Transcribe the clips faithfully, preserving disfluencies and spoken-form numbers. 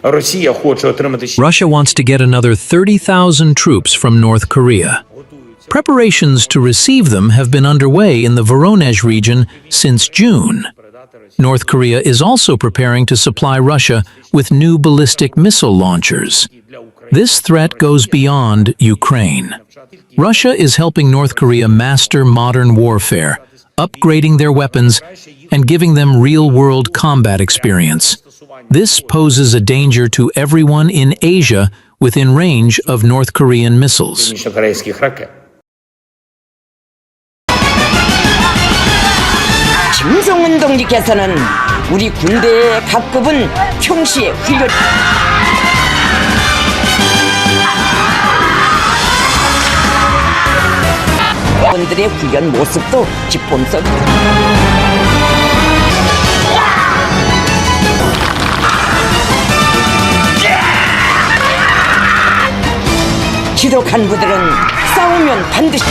Росія хоче отримати ще Russia wants to get another thirty thousand troops from North Korea. Preparations to receive them have been underway in the Voronezh region since June. North Korea is also preparing to supply Russia with new ballistic missile launchers. This threat goes beyond Ukraine. Russia is helping North Korea master modern warfare, upgrading their weapons and giving them real-world combat experience. This poses a danger to everyone in Asia within range of North Korean missiles. Північно-корейських ракет. 김정은 동지께서는 우리 군대의 각급은 평시에 훈련 분들의 훈련 모습도 기본적 지독한 부들은 싸우면 반드시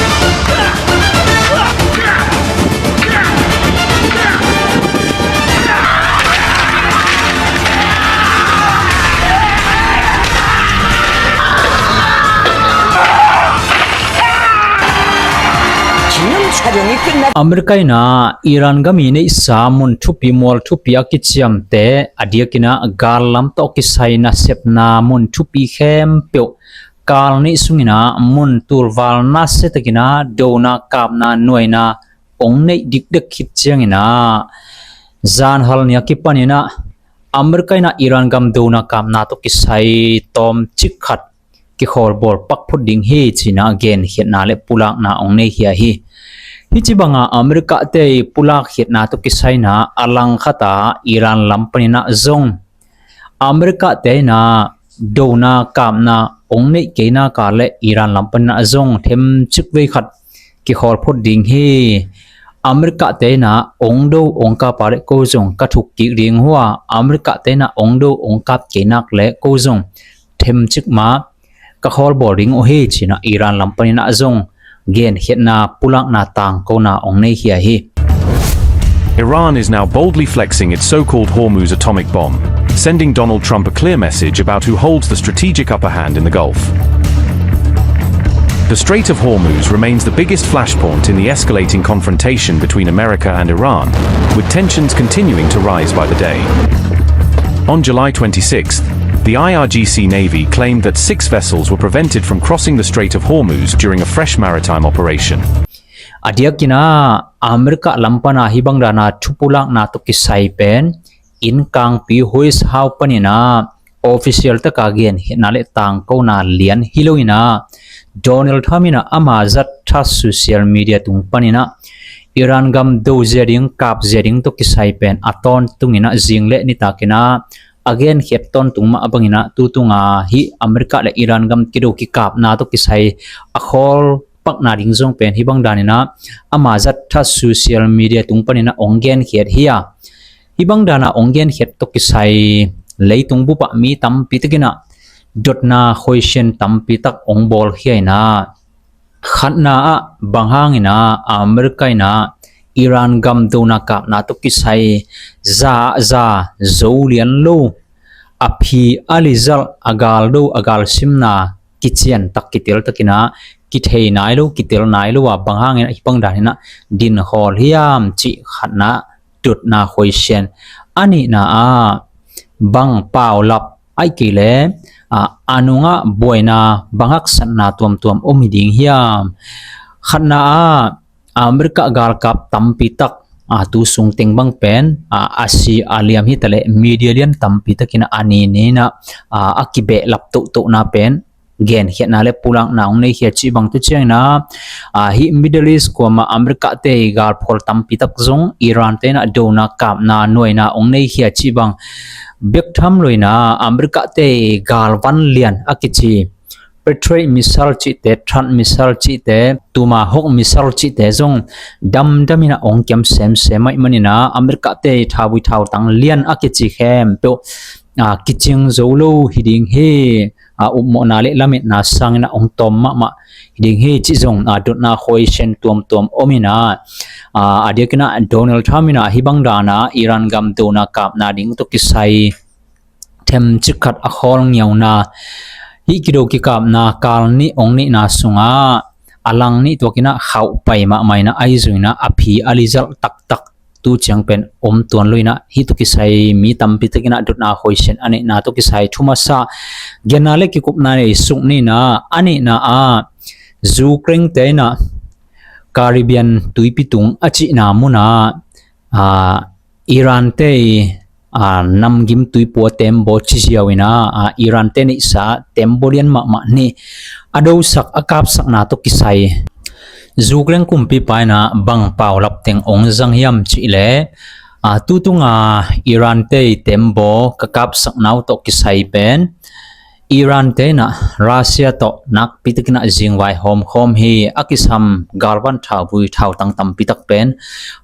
기념 촬영이 끝나 America in ah Iran gam i neihsa mun thupi mual thupi a kiciamteh a diakin ah gal lam tawh kisai nasepna mun thupi khempeuh kal neih sungin ah mun tulval nasia takin ah dona kapna nuaina ong neih dikdek khit ciangin ah zanhal ni a kipanin ah America in ah Iran gam dona kapna tawh kisai tawmcik khat kikhawl bawl pak phot ding hi ci-in ah genkhiatna le pulakna ong nei khia hi. Hih ci banga America te i pulak khiatna tawh kisai in ah a langkhat ah Iran lam panin ah zong America te in ah dona kapna ong neih kei nak leh Iran lam panin ah zong themcik vei khat kikhawl phot ding hi. America te in ah ong do ong kap a leh ko zong ka thuk kik ding uh a, America te in ah ong do ong kap kei nak leh ko zong themcik mah ka khawl bawl ding uh hi ci-in ah Iran lam panin ah zong genkhiatna pulakna tangkona ong nei khia hi. Iran is now boldly flexing its so-called Hormuz atomic bomb, sending Donald Trump a clear message about who holds the strategic upper hand in the Gulf. The Strait of Hormuz remains the biggest flashpoint in the escalating confrontation between America and Iran, with tensions continuing to rise by the day. On July twenty-sixth, the I R G C Navy claimed that six vessels were prevented from crossing the Strait of Hormuz during a fresh maritime operation. A diakin ah America lam pan ah hih bang dan a thupulakna tawh kisai pen inn kangpi White House panin ah official taka genkhiatna le tangkona lian hi loin ah Donald Trump in ah ama zat Truth social media tung panin ah Iran gam do zia ding kap zia ding tawh kisai pen a tawntungin ah zing le nitakin ah a genkhiat tawntung mah bangin ah tu tung a hih America le Iran gam kido kikapna tawh kisai a khawl pakna ding zong pen hih bang danin ah ama zat Truth social media tung panin ah ong genkhiat hi a, hih bang dan a ong genkhiat tawh kisai leitung bup ah mi tampi takin ah dotna khoisian tampi tak ong bawl khia in ah khatna ah bang hangin ah America in ah Iran gam dona kapna tawh kisai za ah za zo lian lo a phi a lizalh a gal do a gal simna kician tak kitel takin ah kithei nai lo kitel nai lo a bang hangin ah hih bang danin ah din khawl hiam cih khatna dotna khoisian. A nihna ah bang paulap ahih kei leh a nungah buaina bang haksatna tuamtuam om hi ding hiam? Khatna ah America galkap tampi tak a tu sung teng bang pen a si a liam hi taleh media lian tampi takin a ni ni in ah a kibehlap tohtohna pen genkhiatna le pulakna ong nei khia cih bang tu ciangin ah hih Middle East kuamah America te i galphual tampi tak zong Iran te in ah dona kapna nuaina ong nei khia cih bang bek tham loin ah America te i galvan lian a kici Patriot missile cihte, Thaad missile cihte, Tomahawk missile cihte zong damdam in ah ong kiam semsem ahih manin ah America te i thauvui thautang lian a kici khempeuh a kicing zo lo hi ding hi. A upmawhna le lametna sangin ah ong tawm mahmah hi ding hi cih zong a dotna khoisian tuamtuam om in ah a diakin ah Donald Trump in ah hih bang dan a Iran gam dona kapna ding tawh kisai themcik khat a khawl ngiauna, hih kido kikapna kal nih ong neihna sungah a lang nih tuakinah khauh pai mahmah inah, ahi zongin ah a phi a lizalh taktak tu ciang pen om tuan lo inah, hih tawh kisai mi tampi takinah dotna khoisen a neihna tawh kisai thu masa genna le kikupna nei suk ni inah, a neihna ah Ukraine te inah Caribbean tuipi tung a cihna munah, aa, Iran te i, aa, namgim tuipua tembaw ci ziau inah, aa, Iran te neihsa tembaw lian mahmah nih a dosak a kapsakna tawh kisai Ukraine kumpipa inah bang paulap teng ong zang hiam cih leh, aa, tutunga Iran te i tembaw ka kapsakna uh tawh kisai pen Iran te inah Russia tawh nakpi takinah zingvai hawmkhawm hi. A kisam galvan thauvui thautang tampi tak pen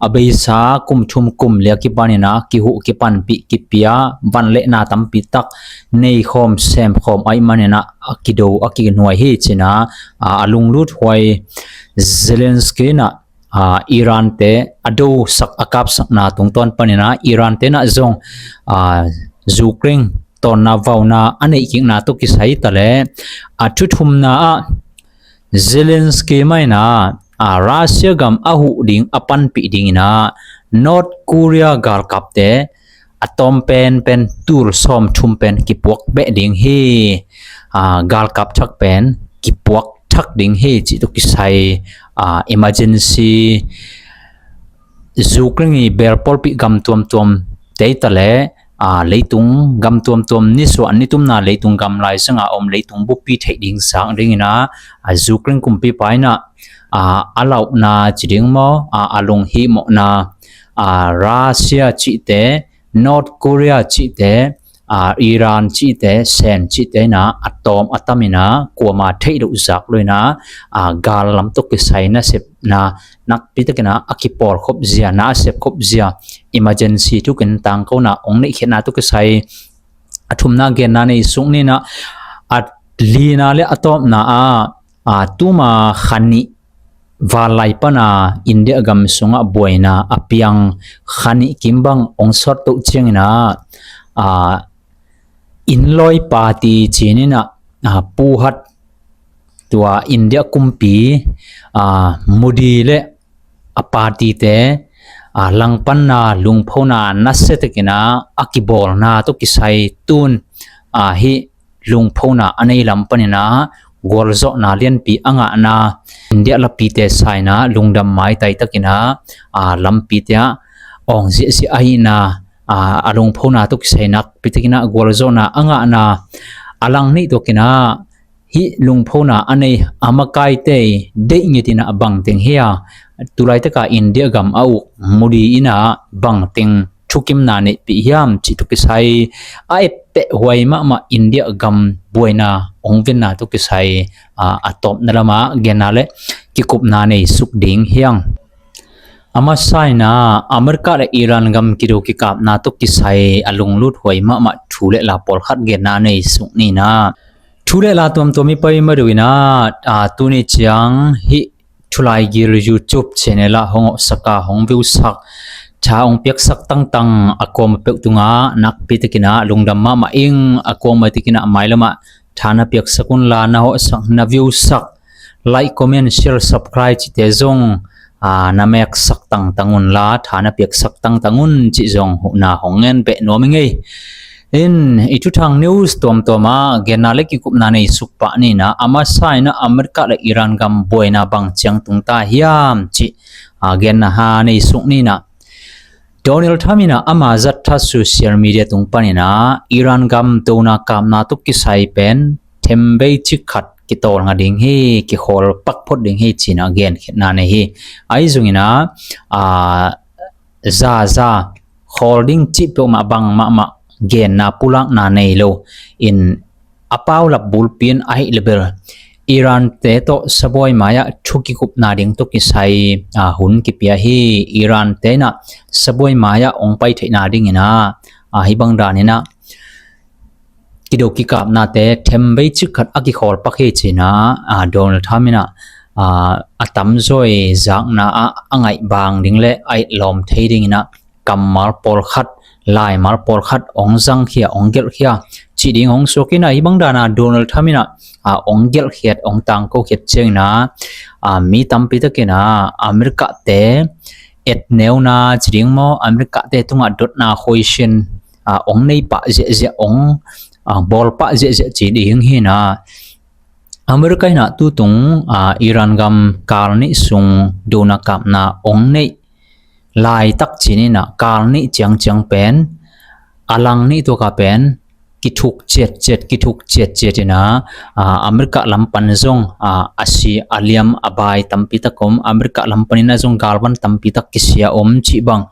a beisa kum thum kum li a kipan inah kihuh kipanpih kipia, van le na tampi tak neikhawm semkhawm ahih man inah a kido a kinuai hi ci inah, aa, a lunglut huai Zelensky inah, aa, Iran te a dosak a kapsakna tungtawn pan inah Iran te inah zong, aa, Ukraine tawnna vauna a neihkikna tawh kisai ta le, a thuthumna ah Zelensky mah inah, aa, Russia gam a huh ding a panpih ding inah North Korea galkapte a tawm penpen tul sawmthum pen kipuak beh ding hi. Aa, galkap thak pen kipuak thak ding hi cih tawh kisai, aa, emergency Ukraine i belpawlpih gam tuamtuam te i ta le, aa, leitung gam tuamtuam nisuah nitumna leitung gam lai sanga om leitung buppi theih ding sak ding inah, aa, Ukraine kumpipa inah, aa, a lauhna ci ding maw, aa, a lunghihmawhna, aa, Russia cihte, North Korea cihte, aa, Iran cihte, Sen cihte inah a tawm a tam inah kuama theih loh zak lo inah, aa, gal lam tawh kisai nasepna nakpi takinah a kipawlkhop zia, na a sepkhop zia, emergency thukin tangkona ong neihkhiatna tawh kisai a thumna genna nei suk ni inah, a lina le a tawpna ah, aa, tuma kha nih vanlai pana India gam sungah buaina a piang kha nih kim bang ong sawt toh ciang inah, aa, Inlawi party ci-in inah, aa, Pu Hat tua India kumpi, aa, Modi le a party te, aa, langpanna lungphona nasia takinah a kibawlna tawh kisai tun, aa, hih lungphona a nei lam pan inah gualzawhna lianpi a ngahna, India lapite sa inah lungdam maitai takinah, aa, lampite ah awng ziahziah ahihna, aa, a lungphona tawh kisai nakpi takinah gualzawhna a ngahna, a lang nih tuakinah hih lungphona a nei a makaite i deih ngiat inah bangteng hi a, tulaitaka India gam a uk Modi inah bangteng thukimna neihpih hiam cih tawh kisai a etteh huai mahmah India gam buaina ong venna tawh kisai, aa, a tawpna lamah genna le kikupna nei suk ding hi hang. A masa inah America le Iran gam kido kikapna tawh kisai a lunglut huai mahmah thu le la pawlkhat genna nei suk ni inah, thu le la tuamtuam i pai mado inah, aa, tuni ciang hih Thulaigil YouTube channel ah hong awhsak a hong viewsak, tha hong piaksak tangtang a kuama peuh tungah nakpi takinah lungdam mahmah ing. A kuama takinah mailamah tha na piaksak unla, na hawhsak, na viewsak, like, comment, share, subscribe cihte zong, aa, na meksak tangtang unla, tha na piaksak tangtang un cih zong huhna hong ngen beh nuam ing ei. In, i thuthang news tuamtuam ah genna le kikupna nei suk pah ni inah, a masa inah America le Iran gam buaina bang ciang tungta hiam cih, aa, genna ha nei suk ni inah, Donald Trump inah ama zattha social media tung pan inah Iran gam dona kapna tawh kisai pen thembei cik khat kitawlnga ding hi, kikhawl pakphot ding hi ci inah genkhiatna nei hi. Ahi zong inah, aa, zaza khawl ding cih peuhmah bang mahmah genna pulakna nei lo in, a paulap bulpi in ahih leh bel Iran te tawh sabuai mai-ah thu kikupna ding tawh kisai, aa, hun kipia hi. Iran te inah sabuai mai-ah ong pai theihna ding inah, aa, hih bang dan inah kido kikapnate thembei cik khat a kikhawl pak hi ci inah, aa, Donald Trump inah, aa, a tamzaw i zakna ah a ngaih bang ding le a etlawm thei ding inah kammal pawlkhat, laimal pawlkhat ong zangkhia, ong gelhkhia, cih ding hong suak in ah, hih bang dan a Donald Trump in ah, ah, hong gelhkhiat, hong tangkokhiat ciangin ah, ah, mi tampi takin ah America te etneuna ci ding maw, America te tungah dotna khuaisin, ah, hong nei pah ziahziah, hong, ah, bawl pah ziahziah ci ding hi in ah, America in ah tutung, ah, Iran gam kal nih sung dona kapna hong neih laitak ci-in ah, kal nih ciangciang pen, a lang nih tuaka pen kithuk ciatciat, kithuk ciatciat in ah, ah, America lam pan zong, ah, a si a liam a bai tampi tak om, America lam panin ah zong galvan tampi tak kisia om cih bang.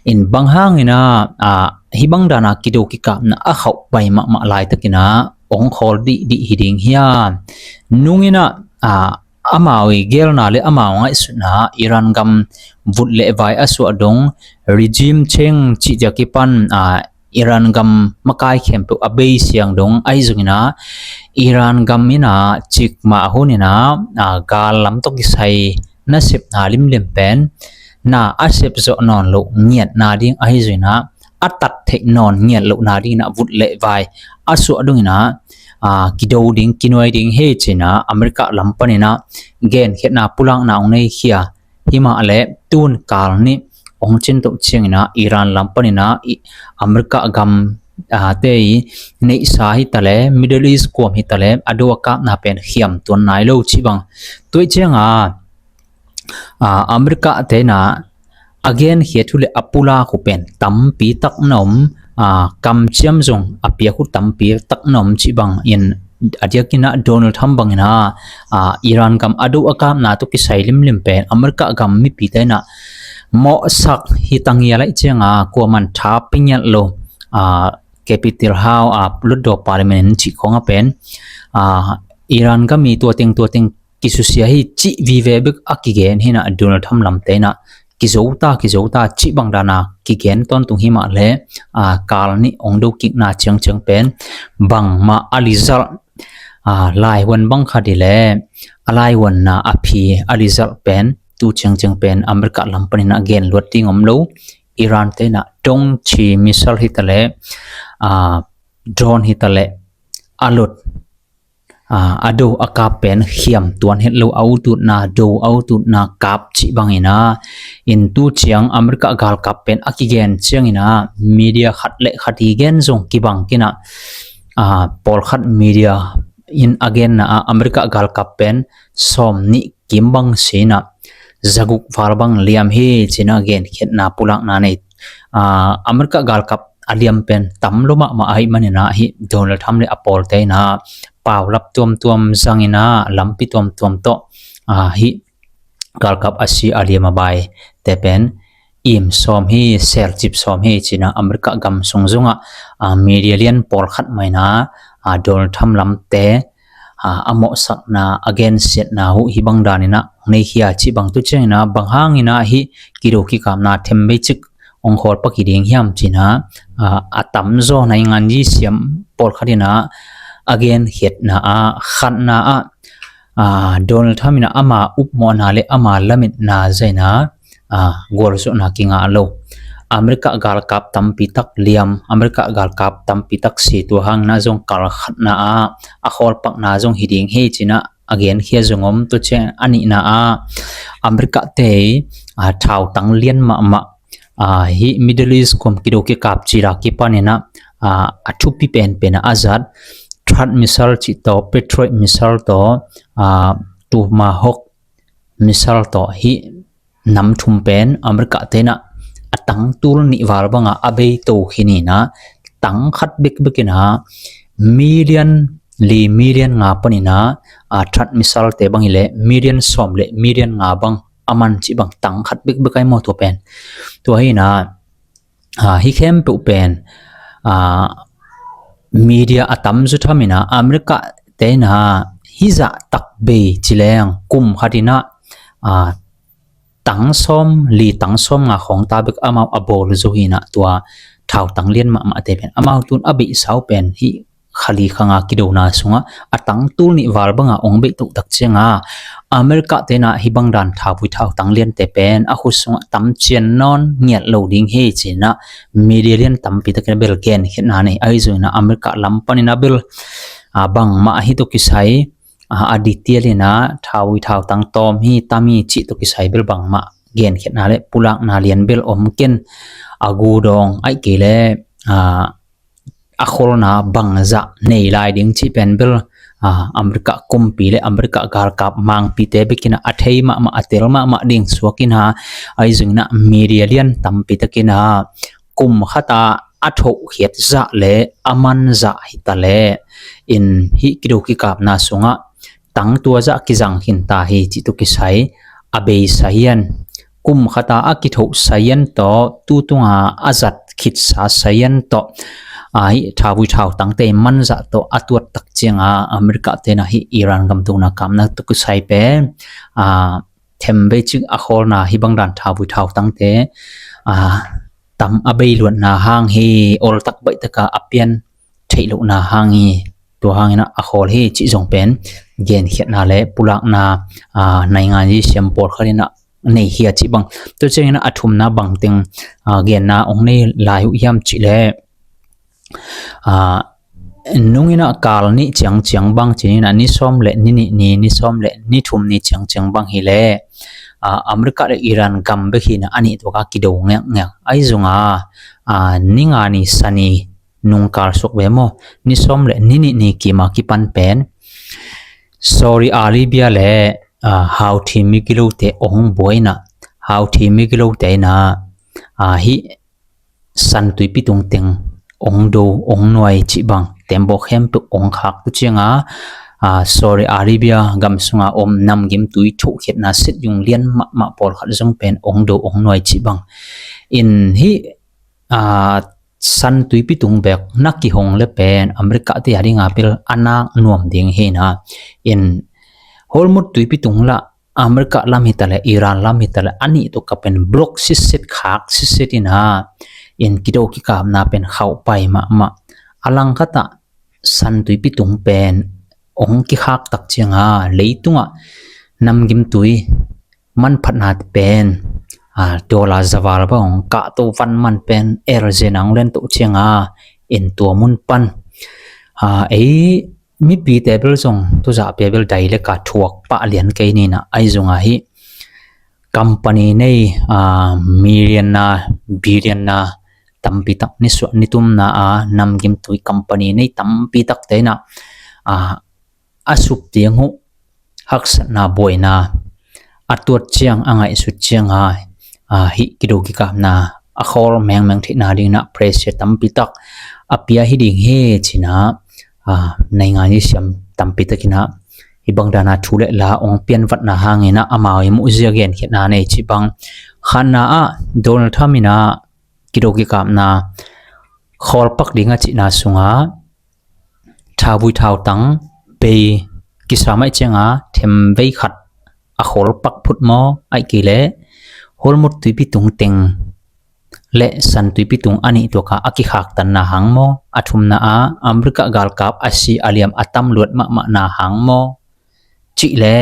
In bang hangin ah, ah, hih bang dan a kido kikapna a khauh pai mahmah laitakin ah hong khawl dihdih hi ding hiam? Nung in ah, ah, amau i gelna le amau ngaihsutna, Iran gam vut le vai a suah dong, regime change cih dia kipan, ah, Iran gam makai khempeuh a bei siang dong ahi zongin ah, Iran gam in ah cikmah hun in ah, ah, gal lam tawh kisai nasepna limlim pen na a sep zawh nawn loh ngiatna ding ahi zongin ah, a tat theih nawn ngiat lohna dingin ah vut le vai a suah dongin ah, ah, kido ding, kinuai ding hi ci-in ah America lam panin ah genkhiatna pulakna hong nei khia. Himah le tun kal nih hong cin toh ciangin ah Iran lam panin ah i America gam, ah, te i neihsa hi ta le, Middle East kuam hi ta le, a do a kapna pen khiam tuan nai lo cih bang. Tua ciang a, ah, America te in ah a genkhiat uh le a pulak uh pen tampi tak na om, ah, kamciam zong a piak uh tampi tak na om cih bang in, a diakin ah Donald Trump bangin ah, ah, Iran gam a do a kapna tawh kisai limlim pen America gam mipite in ah mawhsak hi ta ngial ahih ciang a, kuaman tha pia ngiat lo, ah, Capitol Hill, ah, Hlutdaw Parliament in cih khawng a pen, ah, Iran gam i tua teng tua teng kisusia hi cih vive bek a kigen hi in ah, Donald Trump lamte in ah kizo ta, kizo ta cih bang dan a kigen tawntung himah le, ah, kal nih hong do kikna ciangciang pen bangmah a result, ah, laihuan bang khat hi le, a laihuanna a phi a result pen tu ciangciang pen America lam panin ah gen luat ding om lo. Iran te in ah dong ci missile hi ta le, ah, drone hi ta le, a lot, ah, a do a kap pen khiam tuan het lo, a ututna do, a ututna kap cih bangin ah, in tu ciang America galkap pen a kigen ciangin ah media khat le khat i gen zong kibang khin ah, ah, pawlkhat media in a genna ah America galkap pen sawm nih kim bang si in ah, zaguk val bang liam hi ci-in ah genkhiatna pulakna nei. Ah, America galkap a liam pen tam lo mahmah ahih manin ah, hih Donald Trump le a pawlte in ah paulap tuamtuam zangin ah, lampi tuamtuam tawh, ah, hih galkap a si a liam a bai te pen im sawm hi, selcip sawm hi ci-in ah America gam sung zong ah, ah, media lian pawlkhat mah in ah, ah, Donald Trump lamte, ah, a mawhsakna, a gensiatna uh hih bang danin ah nei khia cih bang. Tu ciangin ah bang hangin ah hih kido kikapna themvei cik hong khawl pak hi ding hiam ci-in ah, ah, a tamzaw naingan zisiam pawlkhat in ah a genkhiatna ah, khatna ah, ah, Donald Trump in ah ama upmawhna le ama lametna zah in ah, ah, gualzawhna kingah lo. America galkap tampi tak liam, America galkap tampi tak si, tua hangin ah zong kal khatna ah a khawl pakna zong hi ding hi ci-in ah a genkhia zong om. Tu ciang a nihna ah America te, ah, thautang lian mahmah, ah, hih Middle East kuam kido kikap cil a kipanin ah, ah, a thupi penpen ah a zat THAAD missile cih tawh, Patriot missile tawh, ah, Tomahawk missile tawh, hih nam thum pen America te in ah a tang tul nih val bang ah a bei to khin in ah, tang khat bekbek in ah million li, million nga panin ah, ah, THAAD missile te bang hi le million sawm le million nga bang a man cih bang, tang khat bekbek ai maw tua pen. Tua hi in ah, ah, hih khempeuh pen, ah, media a tamzaw tham in ah, America te in ah hih zah tak bei ci leng kum khat in ah, ah, tang sawm li, tang sawm nga khawng ta bek amau a bawl zo hi in ah, tua thautang lian mahmah te pen amau tun a beihsa uh pen hih kha li kha nga kidona sungah a tang tul nih val banga ong beih toh tak cianga America tenah hih bang dan thauvui thautang liante pen a khut sungah tam cian nawn ngiat lo ding hi cinah media lian tampi takin a bel genkhiatna nei. Ahi zongin ah America lam panin a bel, a, bangmah hi tawh kisai, a, a detail in ah thauvui thautang tawm hi tam hi cih tawh kisai bel bangmah genkhiatna le pulakna lian bel om ken a gudawng aih kei le, a, a kholna bangzah nei lai ding cih pen bel, a, America kumpi le America galkap mangpite bekin ah a thei mahmah a tel mahmah ding suakin ah ahi zongin ah media lian tampi takin ah kum khata a thohkhiat zah le a man zah hi ta le in hih kido kikapna sungah tang tua zah kizang khin ta hi cih tawh kisai a beisa hian kum khata a kithoh sayan tawh tutunga a zat khitsa sayan tawh, a, hih thauvui thautangte man zah tawh a tuat tak cianga America tenah hih Iran gam dona kapna tawh kisai pen, a, themvei cik a khawlna hih bang dan thauvui thautangte, a, tam a bei luatna hang hi, oltak baihtaka a pian theih lohna hang hi, tua hangin ah a khawl hi cih zong pen genkhiatna le pulakna, a, naingan i siam pawlkhat in ah nei hi a cih bang. Tua ciangin ah a thumna bangteng, a, genna ong nei lai uh hiam cih le, a, nungin ah kal nih ciangciang bang cinin ah ni sawm le ni nih ni, ni sawm le ni thum ni ciangciang bang hi le, a, America le Iran gam bek hi in ah a nih tuaka kido ngekngek. Ahi zonga, a, ni nga ni sa ni nungkal suak ve maw, ni sawm le ni nih ni kima kipan pen Saudi Arabia le, a, Houthi migilote ong buai in ah, Houthi migilote in ah, a, hih San Tuipi tung teng ong do, ong nuai cih bang, tembaw khempeuh ong khak tu cianga, a, Saudi Arabia gam sunga om namgimtui thohkhiatna set yung lian mahmah pawlkhat zong pen ong do, ong nuai cih bang. In hih, a, San Tuipi tung bek na kihong le pen America te a dinga bel a nak nuam ding hi in ah. In Hormuz Tuipi tung lah America lam hi ta le Iran lam hi ta le a nih tuaka pen block sitset khak sitset in ah. In kido kikapna pen khauh pai mahmah. A langkhatah San Tuipi tung pen ong kikhak tak cianga leitungah namgimtui manphatna pen, a, dollar zaval bang ong kahto van man pen elze nang len toh cianga in tua mun pan, a, ei mipite bel zong tuzahpia bel dai le ka thuak pah lian kei ni in ah ahi zonga hih company nei, a, millionaire, billionaire tampi tak nisuah nitumna a namgimtui company nei tampi takte in ah, a, a sup ding uh haksatna buaina a tuat ciang a ngaihsut cianga, a, hih kido kikapna a khawl mengmeng theihna dingin ah pressure tampi tak a pia hi ding hi cin ah, a, naingan i siam tampi takin ah hih bang dana thu le la ong pianvatna hangin ah amau i muhzia genkhiatna nei cih bang. Khatna ah Donald Trump in ah kido kikapna khawl pak ding a cihna sungah thauvui thautang bei kisa mai cianga themvei khat a khawl pak phut maw, aih kei le Hormuz Tuipi tung teng le San Tuipi tung a nih tuaka a kikhaktanna hang maw, a thumna ah America galkap a si a liam a tam luat mahmahna hang maw, cih le,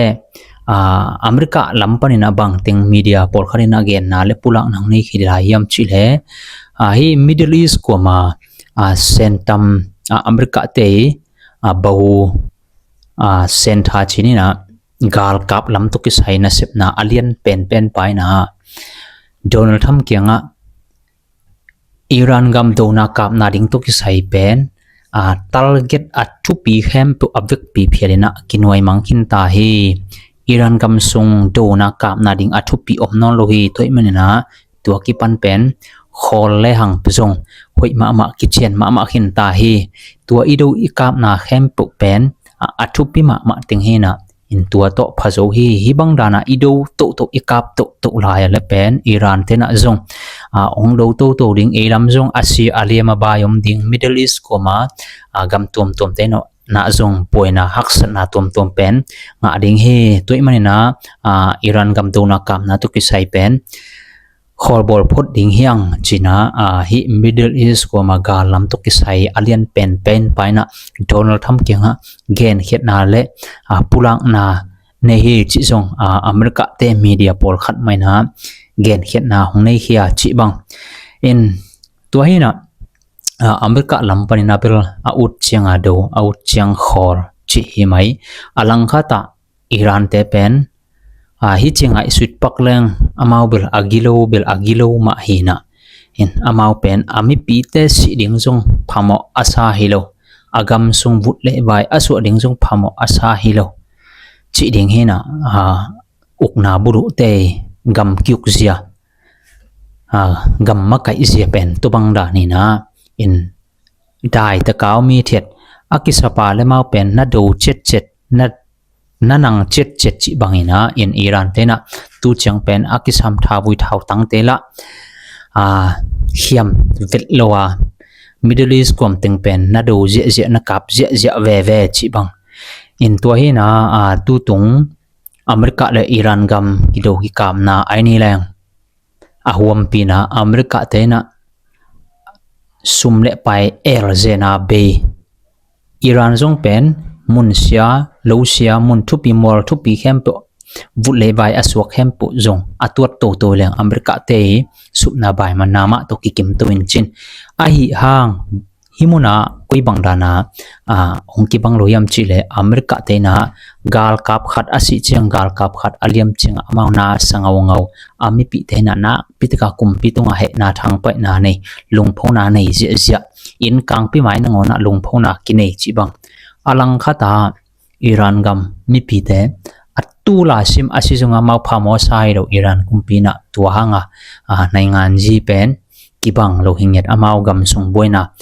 a, America lam panin ah bangteng media pawlkhat in ah genna le pulakna nei hi lai hiam cih le, a, hih Middle East kuama, a, sentam, a, America te, a, bahu, a, sentha cinin ah galkap lam tawh kisai nasepna a lian penpen pa in ah Donald Trump kiangah Iran gam dona kapna ding tawh kisai pen, a, target a thupi khempeuh a vekpi phialin ah kinuai mang khin ta hi. Iran gam sung dona kapna ding a thupi om nawn lo hi. Tua ahih manin ah tua kipan pen khawl le hang zong hoih mahmah kician mahmah khin ta hi. Tua i do i kapna khempeuh pen, a, a thupi mahmah teng hi in ah in tua tawh pha zo hi. Hih bang dana i do tohtoh i kap tohtoh lai a le pen Iran tenah zong, a, ong do toto ding, ei lam zong a si a liam a bai om ding, Middle East kuama, a, gam tuamtuam tenah zong buaina haksatna tuamtuam pen ngah ding hi. Tua ahih manin ah, a, Iran gam dona kapna tawh kisai pen khawlbawl phot ding hiang cina, a, hih Middle East kuama gal lam tawh kisai a lian penpen paina Donald Trump kiangah genkhiatna le, a, pulakna nei hi cih zong, a, America te media pawlkhat maina genkhiatna hong nei khia cih bang. In tua hina, a, America lam panin a bel a ut cianga do, a ut ciang khawl cih hi mai. A langkhatah Iran te pen, a, hi cianga i suitpak leng amau bel a gilo, bel a gilo mah hina. In amau pen a mipite sih ding zong phamawh a sa hi lo. A gam sung vut le vai a suah ding zong phamawh a sa hi lo. Cih ding hina, a, ukna buluhte gam kiuk zia, a, gam makaih zia pen tubang dan hina. In dai takau mi thiat a kisapa le mau pen na do ciatciat, na, na nang ciatciat cih bangina in Iran tena tu ciang pen a kisam thavui thautang te la, a, khiam vet lo a, Middle East kuam teng pen na do ziahziah, na kap ziahziah veve cih bang. In tua hina, a, tutung America le Iran gam kido kikapna ai ni leng a huampina America tena sum le pai elzena bei. Iran zong pen mun sia, lo sia, mun thupi, mual thupi khempeuh, vut le vai a suak khempeuh zong a tuat toto leng America te supna bai manna mah tawh kikim to in cin. Ahi hang hih muna koi bang dana, a, hong kibang lo hiam cih le America tena galkap khat a sih ciang, galkap khat a liam ciang amau na sa ngaungau, a mipi tena nakpi taka kumpi tunga hehna thangpaihna nei, lungphona nei ziahziah, inn kangpi mai nangawna lungphona kinei cih bang. A langkhata Iran gam mipite a tula sim a si zunga mau phamawh sa hi lo Iran kumpina tua hanga, a, naingan zi pen kibang lo hi nget amau gam sung buaina.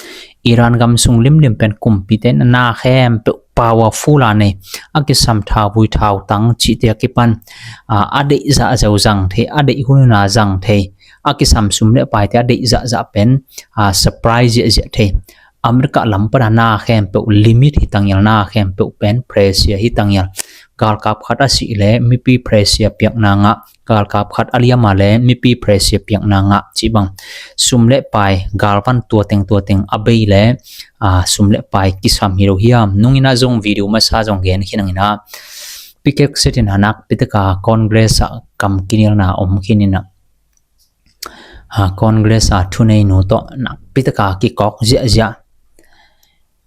Iran gam sung limlim pen kumpite na khempeuh powerful a nei, a kisam thavui thautang cihte a kipan, a, a deih zahzah zang thei, a deih hunhuna zang thei, a kisam sum le paite a deih zahzah pen, a, surprise ziahziah thei. America lam pana na khempeuh limit hi tangial, na khempeuh pen pressure hi tangial. Galkap khat a sih le mipi pressure piakna ngah, galkap khat a liama le mipi pressure piakna ngah cih bang. Sum le pai galvan tua teng tua teng a bei le, a, sum le pai kisam hi lo hiam. Nungina zong video masa zong gen khin angina. Pikek setin a nakpi taka Congress a kam kinilna om khinina. A, Congress a thuneinu tawh nakpi taka kikawk ziahziah.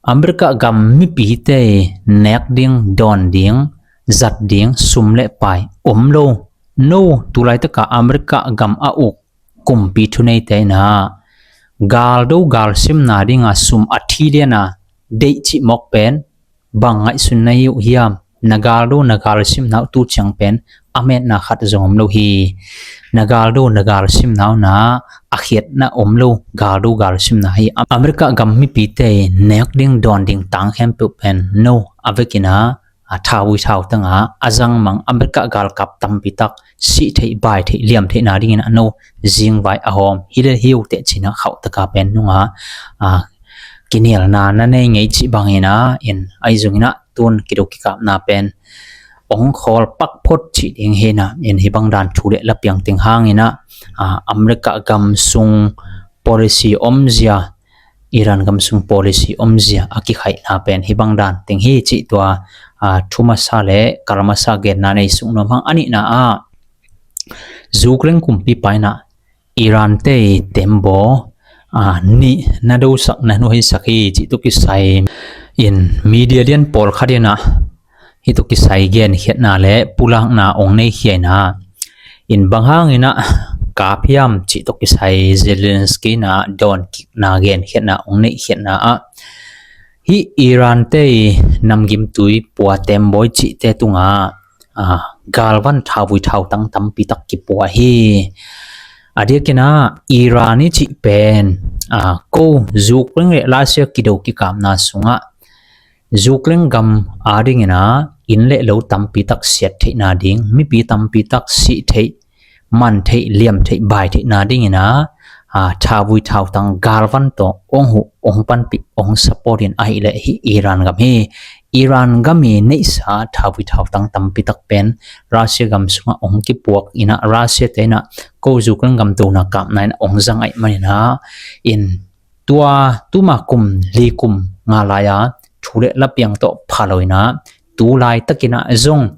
America gam mipite nek ding, dawn ding, zat ding sum le pai om lo. No, tulaitaka America gam a uk kumpi thuneite ina galdo galsimna dinga sum a thi liana deih cih mawk pen bang ngaihsun na hi uh hiam? Na galdo na galsimna uh tu ciang pen a metna khat zong om lo hi. Na galdo na galsimna uh na a khiatna om lo, galdo galsimna hi. America gam mipite nek ding dawn ding tang khempeuh pen no a vekina, a, thavui thautanga a zangmang America galkap tampi tak sih theih, bai theih, liam theihna dingin a no zingvai a hawm hi le hi uh teh cina khauhtaka pen nunga, a, kinialna na nei ngei cih bangina in ahi zongina tun kido kikapna pen ong khawl pak phot cih ding hina in hibang dan thu le lapiang ting hangina, a, America gam sung policy omzia, Iran gam sung policy omzia a kikhaihna pen hibang dan ting hi cih tua, a, thu masa le kal masa genna nei sung nuam hang. A nihna ah Ukraine kumpi paina Iran te tembaw, a, nih na dosak na nuheisak hi cih tu kisai in media lian pawlkhat ina hi tu kisai genkhiatna le pulakna ong nei khiaina in bang hangina kap hiam cih tu kisai Zelensky na dawn kikna genkhiatna ong nei khiatna ah hi Iran te namgimtui pua tembawi cihte tunga, a, galvan thavui thautang tampi tak kipua hi. A diakina Iran i cih pen, a, ko Ukraine le Russia kido kikapna sungah Ukraine gam a dingina inn le lo tampi tak siat theihna ding, mipi tampi tak sih theih, man theih, liam theih, bai theihna dingina, a, thavui thautang galvan tawh ong huh, ong panpih, ong support in ahileh hi Iran gam hi. Iran gam i neihsa thauvui thautang tampi tak pen Russia gam sungah ong kipuak inah, Russia te inah ko Ukraine gam tuna kapna inah ong zang ahih maninah in tua tuma kum li kum nga lai-a thu le lapiang tawh pha lo inah tu laitakinah zong,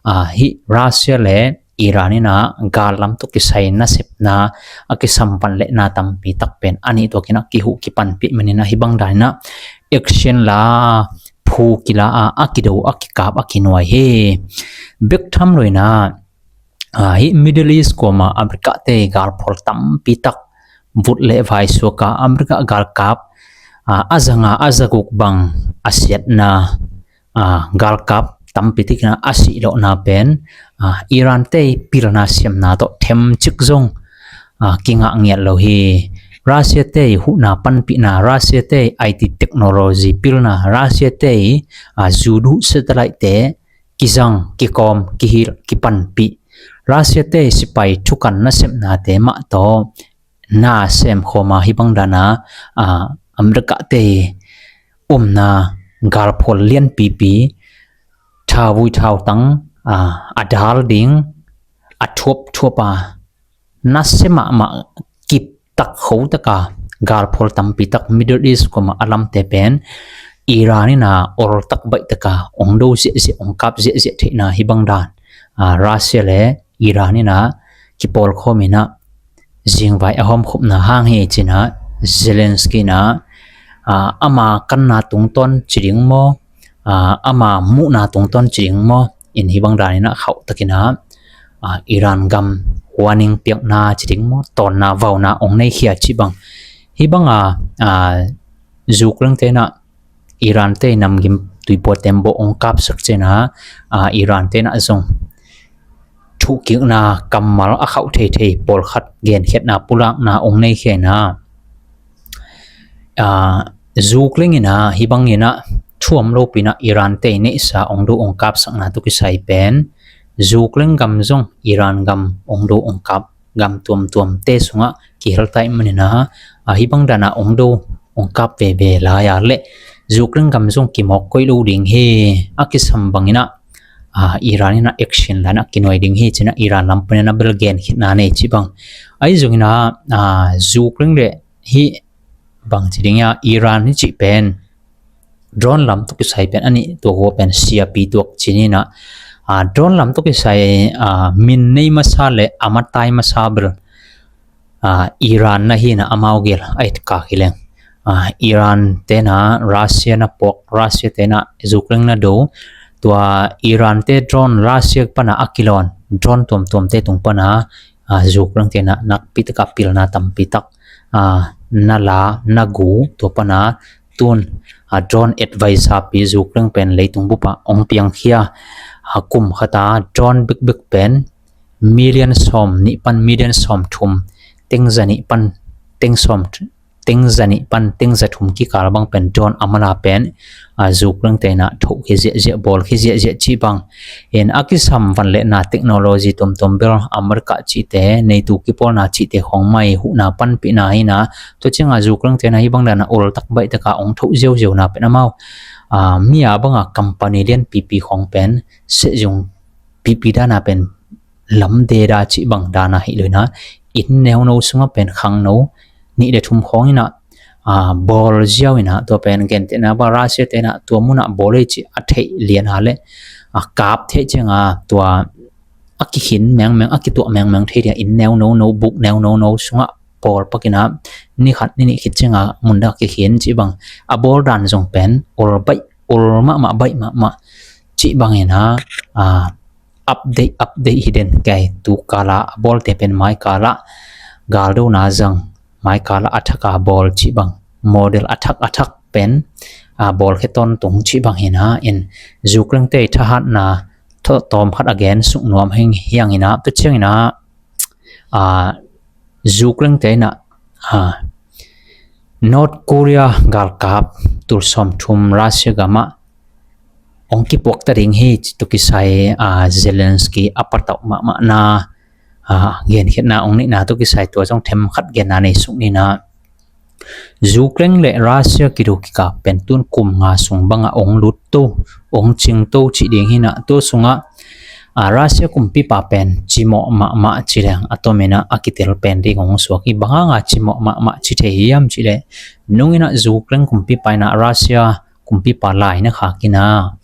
ah, hih Russia le Iran inah gal lam tawh kisai nasepna a kisam van le na tampi tak pen a nih tuakinah kihuh kipanpih maninah hih bang daninah action la phu kila a, a kido a kikap a kinuai hi. Bek tham lo inah, ah, hih Middle East kuama America te galphual tampi tak vut le vai suaka America galkap, ah, a zanga a zaguk bang a siatna, ah, galkap tampi tikinah a sihlawhna pen, ah, Iran te pilna siamna tawh themcik zong, ah, kingah ngiat lo hi. Russia te huhna panpihna, Russia te I T technology pilna, Russia te, ah, zuduh satellite te kizang, kikawm, kihilh, kipanpih, Russia te sipai thukan nasepnate mah tawh na semkhawma hih bang dana, ah, America te umna galphual lianpipi thauvui thautang, ah, a dal ding, a thuapthuapa nasia mahmah kip tak kho taka galphual tampi tak Middle East kuama a lamte pen Iran inah oltak baih taka ong do ziahziah, ong kap ziahziah theihna hih bang dan, ah, Russia le Iran inah kipawlkhawm inah zingvai a hawmkhopna hang hi cinah Zelensky inah, ah, ama kanna tungtawn ci ding maw, ah, ama muhna tungtawn ci ding maw, in hih bang daninah khauh takinah, ah, Iran gam warning piakna ci ding maw, tawnna vauna ong neikhia cih bang. Hih banga, ah, Ukraine te inah Iran te namgim tuipua tembaw ong kapsak cinah, ah, Iran te inah zong thuhkikna kammal a khauh theithei pawlkhat genkhiatna pulakna ong neikhia inah, ah, Ukraine inah hih bang inah thuam lopi inah Iran te neihsa ong do ong kapsakna tawh kisai pen Ukraine gam zong Iran gam ong do ong kap gam tuamtuamte sungah kihel ta ahih maninah, ah, hih bang dana ong do ong kap veve lai-a le Ukraine gam zong kimawk koih lo ding hi. A kisam banginah, ah, Iran inah action la inah kinuai ding hi cinah Iran lam paninah bel genkhiatna nei cih bang. Ahi zonginah, ah, Ukraine le hih bang ci ding a Iran hi cih pen drone lam tawh kisai pen a nih tuak uh a pen siapi tuak ci ninah, ah, drone lam tawh kisai, ah, min nei masa le a matai masa bel, ah, Iran na hinah amau gel a etkak hi leng. Ah, Iran tenah Russia na puak, Russia tenah Ukraine na do, tua Iran te drone Russia pana a kilawn drone tuamtuamte tung pana, ah, Ukraine tenah nakpi taka pilna tampi tak, ah, na la na gu tua pana tun, ah, drone advisor pi Ukraine pen leitung bupa ong piangkhia, ah, kum khata drone bikbik pen million sawm nih pan million sawm thum, teng za nih pan teng sawm, teng za nih pan teng za thum kikal bang pen drone a mala pen, ah, Ukraine tenah thoh khi ziahziah bawl khi ziahziah cih bang. In a kisam van le na technology tuamtuam bel America cihte, NATO kipawlna cihte khawng mai huhna panpihna hinah, tua ciangah Ukraine tenah hih bang dana oltak baih taka ong thoh ziauziauna pen amau, ah, mi a banga company lianpipi khawng pen sehzung pipi dana pen lamdeda cih bang dana hi lo inah inn neuno sungah pen khangno nih le thum khawng inah, ah, bawl ziau inah tua pen gentehna bang Russia tenah tua munah bawl ei cih a theih liana le, ah, kap theih cianga tua a kikhin mengmeng, a kituah mengmeng thei dia inn neuno no, buk neuno no sungah bawl pakinah ni khat ni nih khit cianga munda kikhin cih bang. A bawl dan zong pen ol baih, ol mahmah baih mahmah cih banginah, ah, update update hi den kei. Tu kala a bawlte pen mai kala galdona zang, mai kala a thaka bawl cih bang, model a thak a thak pen, ah, bawl khe tawntung cih bang hinah in Ukraine te thahatna tawm khat a gen suk nuam hing hianginah tua cianginah, ah, Ukraine te inah, ah, North Korea galkap tul sawm thum Russia gamah ong kipuak ta ding hi tua kisai, ah, Zelensky a patauh mahmahna, ah, genkhiatna ong neihna tua kisai tua zong themkhat genna nei suk ninah. Ukraine le Russia kido kikap pen tun kum nga sung bangah ong lut to, ong cing to cih ding hi nah. Tua sungah a, Russia kumpipa pen cimawh mahmah ci leng a tomin ah a kitel pen ding hong suak hi. Bang hanga cimawh mahmah ci thei hiam cih leh, nung in ah Ukraine kumpipa in ah Russia kumpipa lai na khak in ah,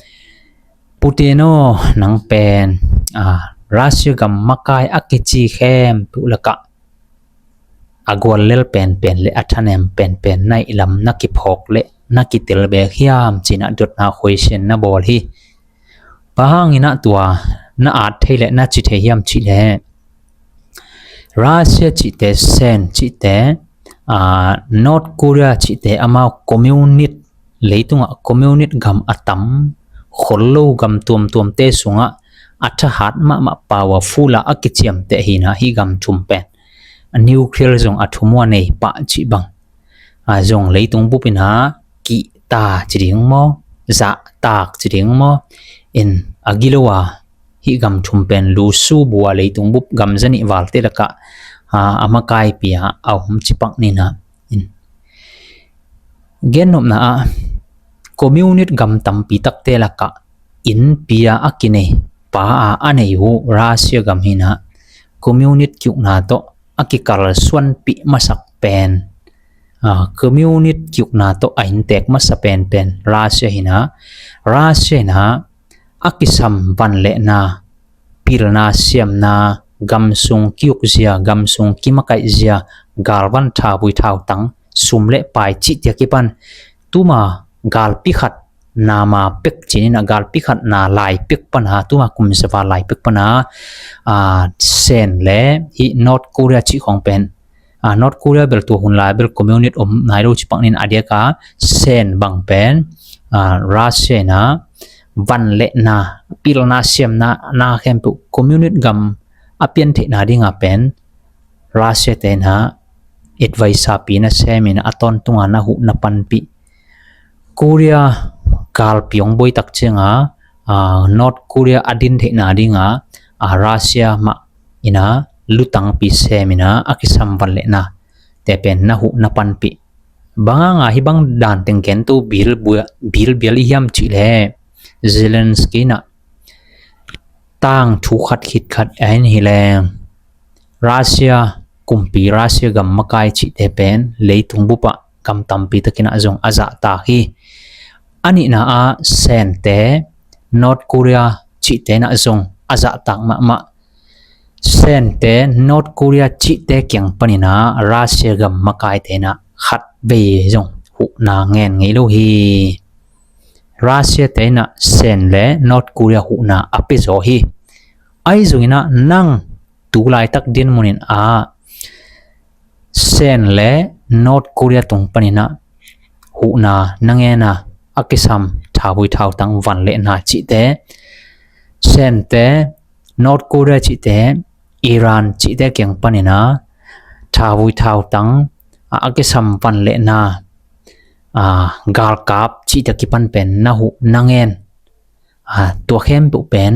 Putin aw, nang pen a, Russia gam makai a kici khempeuh lakah a guallel penpen le a thanem penpen na ih lam na kiphawk le na kitel bek hiam ci nah dotna khuaisian na bawl hi. Bang hangin ah tua na at thei le na ci thei hiam cih leh, Russia cihte, Sen cihte, a, North Korea cihte amau communist, leitungah communist gam a tam, khollo gam tuamtuamte sungah a thahat mahmah, powerful a a kiciamteh hi nah, hih gam thum pen a nuclear zong a thum uh a nei pah cih bang a, zong leitung bup in ah kihta ci ding maw, zahtak ci ding maw, in a gilo a, hih gam thum pen lusu bua leitung bup gam zanih valte lakah a, a makaipi a a om ci pak ni nah. In gennopna ah communist gam tampi takte lakah innpi a a kinei, pa a a nei uh Russia gam hi nah, communist kiukna tawh a kikalsuanpih masak pen, a, communist kiukna tawh a inntek masa penpen Russia hi nah. Russia in ah a kisam vanlehna, pilna siamna, gamsung kiukzia, gamsung kimakaihzia, galvan thavui thautang, sum le pai cihte a kipan tuma galpi khat na ma pek ci ni nah, galpi khat na lai pek pan a, tuma kum za val lai pek pan a, a, Sen le hih North Korea cih khawng pen, a, North Korea bel tua hun lai bel communist om nai lo ci pak ni nah, a diak a Sen bang pen a, Russia in ah vanlehna, pilna siamna, na khempeuh communist gam a pian theihna ding a pen Russia te in ah adviser pi na sem in ah a tawntung a na huh na panpih. Korea galpi hong buai tak ciang a, a, North Korea a din theihna ding a, a, Russia mah in ah lutangpi sem in ah a kisam vanlehna te pen na huh na panpih. Bang hanga hih bang dan teng gen to bil bua-, bil bial i hiam cih leh, Zelensky in ah tangthu khat khit khat a en hi leng, Russia kumpi, Russia gam makai cihte pen leitung bup ah gam tampi tak in ah zong a zahtak hi. A nihna ah Sente, North Korea cihte in ah zong a zahtak mahmah. Sente, North Korea cihte kiang pan in ah Russia gam makaite in ah khat vei zong huhna ngen ngei lo hi. Russia te in ah Sen le North Korea huhna a pia zaw hi. Ahi zongin ah nang tu laitak dinmun in ah Sen le North Korea tung pan in ah huhna na ngen a, a kisam thavui thautang vanlehna cihte, Sente, North Korea cihte, Iran cihte kiang pan in ah thavui thautang a, a kisam vanlehna, a, galkap cihte a kipan pen na huh na ngen, a, tua khempeuh pen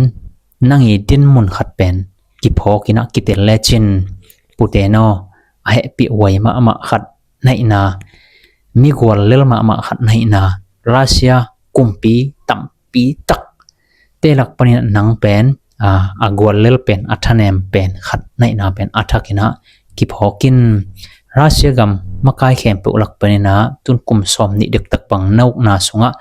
nang i dinmun khat pen kiphawk in ah kitel lecin, Putin aw, a hehpih huai mahmah khat na hihna, migual lel mahmah khat na hihna, Russia kumpi tampi tak te lak pan in ah nang pen, a, a gual lel pen, a thanem pen khat na hihna pen a thak in ah kiphawk in. Russia gam makai khempeuh lak pan in ah tun kum sawm nih dektak bang na ukna sungah,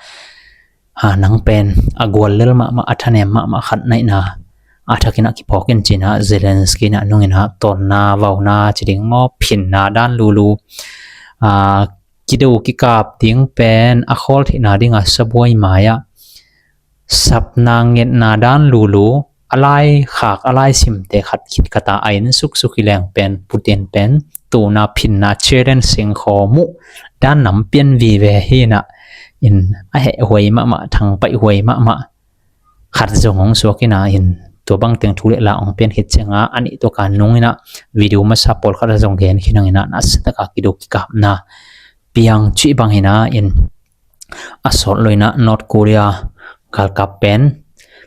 a, nang pen a gual lel mahmah, a thanem mahmah khat na hihna a thak in ah kiphawk in ci in ah Zelensky in ah nung in ah tawnna, vauna ci ding maw, phinna dan lulu, a, kido kikap ding pen a khawl theihna ding a sabuai mai ah sapna ngetna dan lulu, a lai khak, a lai simte khat khit khat a a en suksuk hi leng pen Putin pen tuna phinna challenge seng khawm uh dan nam pian vive hi in ah, in a heh huai mahmah, thangpaih huai mahmah khat zong hong suak in ah, in tua bang teng thu le la hong pian khit ciang a, a nih tua ka nung in ah video masa pawlkhat a zong gen khin hang in ah, na sa tak a kido kikapna piang cih bang hi in ah, in a sawt lo in ah North Korea galkap pen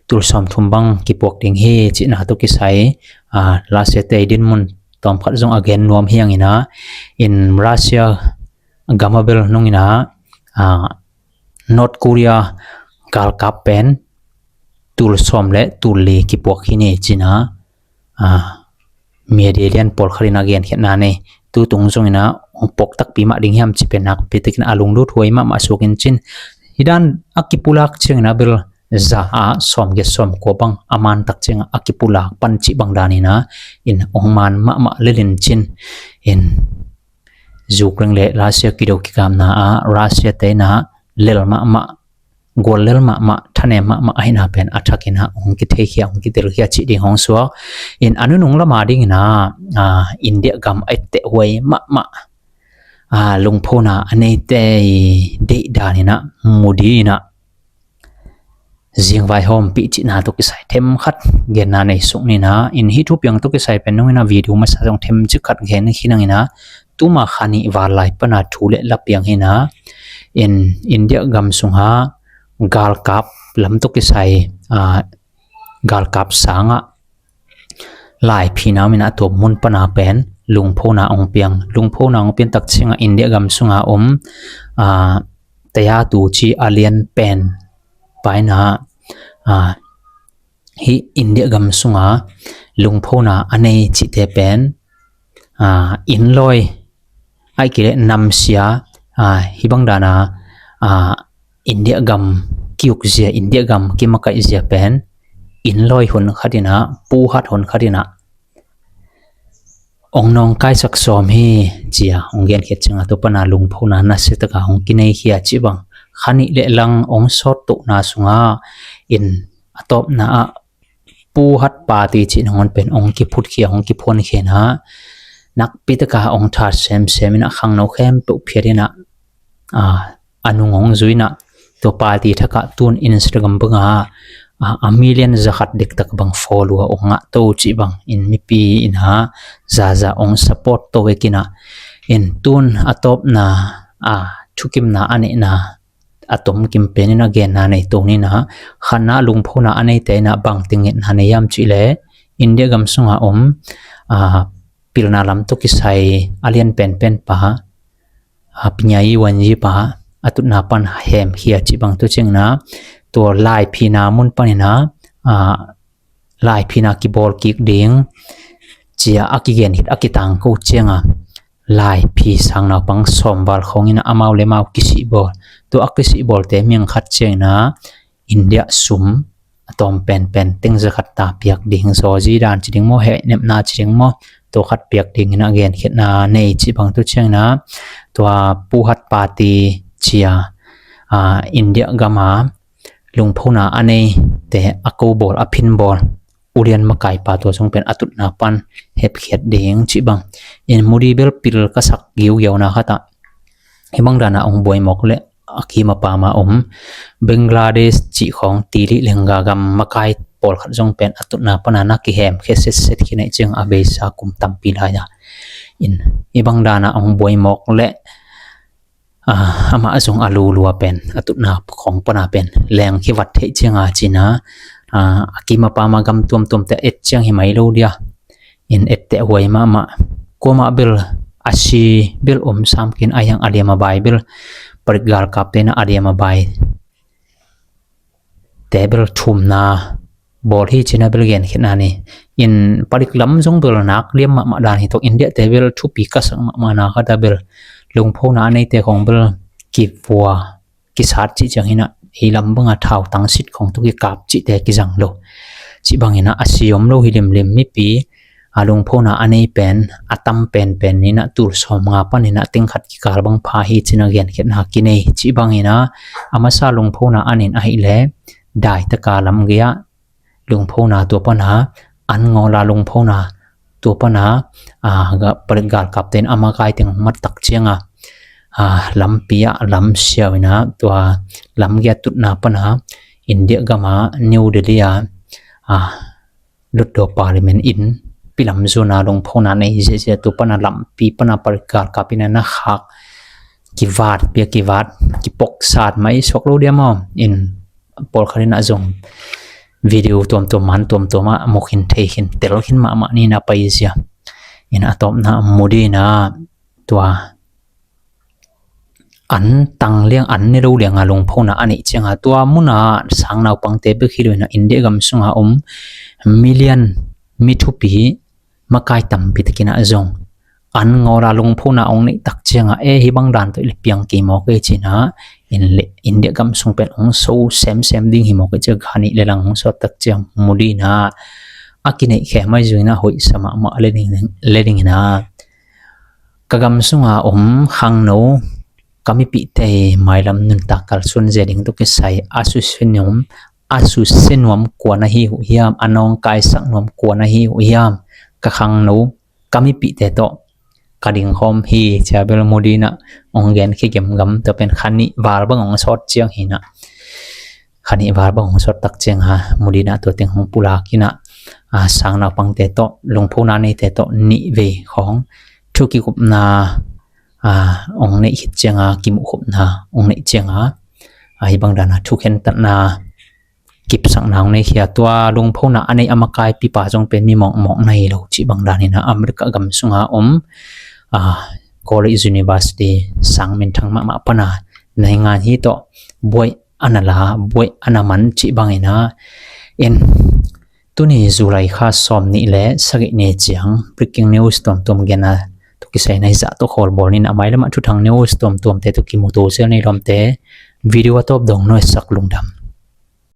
tul sawmthum bang kipuak ding hi cihna tawh kisai, a, Russia te i dinmun tawmkhat zong a gen nuam hi hang in ah, in Russia gam a bel nungin ah, ah, North Korea galkap pen tul sawm le tul li kipuak hi ni ci-in ah, ah, media lian pawlkhat in a genkhiatna nei. Tutung zongin ah hong puak takpi mah ding hiam cih pen nakpi takin a lunglut huai mahmah suak in cin. Hih dan a kipulak ciangin ah bel za ah sawmgiat sawmkua bang a man tak ciangah a kipulak pan cih bang danin ah in hong man mahmah lel in cin. In Ukraine le Russia kido kikapna ah Russia te in ah lel mahmah, gual lel mahmah, thanem mahmah ahihna pen a thakin ah hong kitheikhia, hong kitelkhia cih ding hong suak. In a nunung lama dingin ah, ah, India gam a etteh huai mahmah, ah, lungphona a neite i deih danin ah Modi in ah zingvai hawmpih cihna tawh kisai themkhat genna nei suk ni. In hih thupiang tawh kisai pen nungin ah video masa zong themcik khat gen khin ing in ah, tuma kha nih val lai pan a thu le la piang hi in ah, in India gam sungah galkap lam tawh kisai, ah, galkap sangah laiphina om in ah tua mun pan a pen lungphona hong piang. Lungphona hong pian tak ciangah India gam sunga om, ah, taya tu ci a lian pen pa in ah, ah, hih India gam sunga lungphona a nei cihte pen, ah, innlawi, ahih kei leh namsia, ah, hih bang dana, ah, India gam ki-ukzia, India gam kimakaihzia pen innlawi hun khat in ah, pu hat hun khat in ah hong nawngkaisak sawm hi ci-a hong genkhiat ciangah tua pan a lungphona nasia taka hong kineikhia cih bang. Kha nih le lang hong sawt tohna sungah in a tawpna ah pu hat party cih nangawn pen hong kiphutkhia, hong kiphuankhia in ah nakpi taka hong that semsem in ah khangno khempeuh phiat in ah, ah, a nung hong zui in ah tua party thakah tun Instagram bangah, ah, a million zakhat dektak bang follower hong ngah to cih bang in mipi in ah zaza hong support to vek in ah, in tun a tawpna, ah, thukimna a neihna a tomkim pen in a genna nei to ni in ah, khatna lungphona a neite in ah bangteng ngetna nei hiam cih leh India gam sunga om, ah, pilna lam tawh kisai a lian penpen pa, ah, Pinyayi Wanyi pa a tutna pan hemkhia cih bang. Tua ciangin ah tua laiphina mun pan in ah, ah, laiphina kibawl kik ding ci-a a kigen khit a kitangko ciangah laiphi sang naupang sawm val khawng in ah amau le amau kisihbawl. Tua a kisihbawlte mihing khat ciangin ah India sum a tawm penpen teng zakhat ta piak ding, zawzi dan ci ding maw, heh nepna ci ding maw, tua khat piak dingin a genkhiatna nei cih bang. Tua ciangin ah tua pu hat party ci-a, ah, India gama lungphona a neite a kobawl, a phinbawl ulian makaipa tua zong pen a tutna pan hepkhiat ding cih bang. In Modi bel pil ka sak giugiauna khatah hih bang dana hong buai mawk leh a kim a pam a om Bangladesh cih khawng tili lengga gam makai pawlkhat zong pen a tutna pana na kihemkhia setset khin ahih ciang a beisa kum tampi lai-a in hih bang dana hong buai mawk leh, ah, amah zong a lulua pen a tutna khawng pana pen leng kivat theih cianga cina, ah, a kim a pama gam tuamtuamte a et ciang hi mai lo dia. In etteh huai mahmah. Kuamah bel a si bel om sam khin a hiang a liam a bai bel parik galkapte na a liam a bai te bel thumna bawl hi cina bel genkhiatna ni. In parik lam zong bel nak liam mahmah dan hi tawk India te bel thupi ka sak mahmahna khata bel lungphona a neite khawng bel kivua kisat cih ciang hinah ei lam banga thau tangsit khawng tu kikap cihte kizang lo. Cih bang hinah a si om lo hi limlim mipi a lungphona a nei pen a tam penpen ninah tul sawm nga pan hinah tengkhat kikal bang pha hi cina genkhiatna kinei. Cih bang hinah a masa lungphona a nin ahih le daitaka lam gei-ah lungphona tua pana an ngawla lungphona tua pana, a, ga-, palik galkapte in a makai teng hong mat tak cianga, a, lampi ah lam siau ina tua lam gei-a tutna pana India gama New Delhi a, a, Lutdaw Parliament in pilam zuna lungphona nei ziahziah tua pana lampi pana palik galkap ina na khak kivat pia kivat kipoksat mai suak lo dia maw? In pawlkhat ina zong video tuamtuam man tuamtuam ah muk hin thei hin tel hin mahmah ni na pai zia. In a tawpna Modi na tua an tang liang, an ne lo lianga lungphona a neih cianga tua muna sang naupangte bek hi lo ina India gam sunga om million mi thupi makai tampi takinah zong an ngawla lungphona ong neih tak cianga e hih bang dan tawh i le piang kei maw kei cina in le India gam sung pen ong so semsem ding hi maw kei cia kha nih le lang ong sawt tak ciang Modi na a kineih khe mai zuina hoih sa mahmah le ding, le dingina ka gam sunga om khangno ka mipihte mailam nuntak kalsuan zia ding tawh kisai a susia nuam, a susia nuam kua na hi uh hiam, a nawngkaisak nuam kua na hi uh hiam, ka khangno ka mipihte tawh ka dingkhawm hi cia bel Modi na ong gen khi gemgam tua pen kha nih val bang ong sawt ciang hina kha nih val bang ong sawt tak cianga Modi na tua teng hong pulak ina sang naupangte tawh lungphona neite tawh nih vei khawng thu kikupna ong neih khit cianga kimuhkhupna ong neih cianga hih bang dana thukhen tatna kipsakna ong nei khia tua lungphona a neih a makaipipa zong pen mi mawkmawk na hi lo cih bang danina America gam sunga om college university sang minthang mahmah pana naingan hi tawh buaih a na la buaih a na man cih bangina in tuni July kha sawm nih le sagih ni ciang breaking news tuamtuam gena tawh kisai na hizah tawh khawlbawl nina mailamah thuthang news tuamtuamte tawh kimuto zel nei lawmte video a tawp dong nuaisak lungdam.